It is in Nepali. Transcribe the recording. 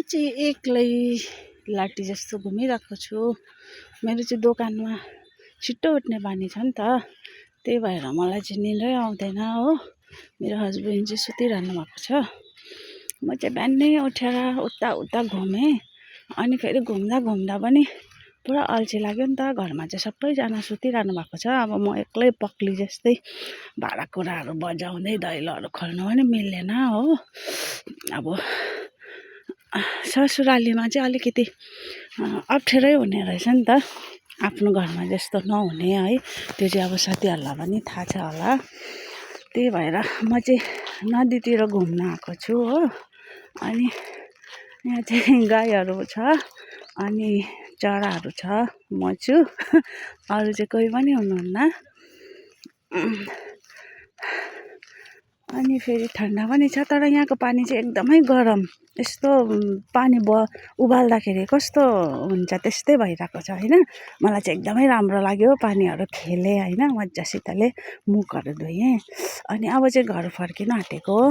चाहिँ एक्लै लाटी जस्तो घुमिरहेको छु। मेरो चाहिँ दोकानमा छिट्टो उठ्ने बानी छ नि त, त्यही भएर मलाई चाहिँ निद्रै आउँदैन हो। मेरो हस्बेन्ड चाहिँ सुतिरहनु भएको छ। म चाहिँ बिहानै उठेर उता घुमेँ, अनि फेरि घुम्दा पनि पुरा अल्छी लाग्यो नि त। घरमा चाहिँ सबैजना सुतिरहनु भएको छ। अब म एक्लै पक्ली जस्तै भाँडाकुँडाहरू बजाउँदै दैलोहरू खोल्नु पनि मिल्दैन हो। अब ससुरालीमा चाहिँ अलिकति अप्ठ्यारै हुने रहेछ नि त, आफ्नो घरमा जस्तो नहुने है। त्यो चाहिँ अब साथीहरूलाई पनि थाहा छ होला। त्यही भएर म चाहिँ नदीतिर घुम्न आएको छु हो। अनि यहाँ चाहिँ गाईहरू छ, अनि चराहरू छ, म छु, अरू चाहिँ कोही पनि हुनुहुन्न। अनि फेरि ठन्डा पनि छ, तर यहाँको पानी चाहिँ एकदमै गरम। यस्तो पानी उबाल्दाखेरि कस्तो हुन्छ त्यस्तै भइरहेको छ होइन। मलाई चाहिँ एकदमै राम्रो लाग्यो, पानीहरू खेलेँ होइन, मजासितले मुखहरू धोएँ। अनि अब चाहिँ घर फर्किन आँटेको हो।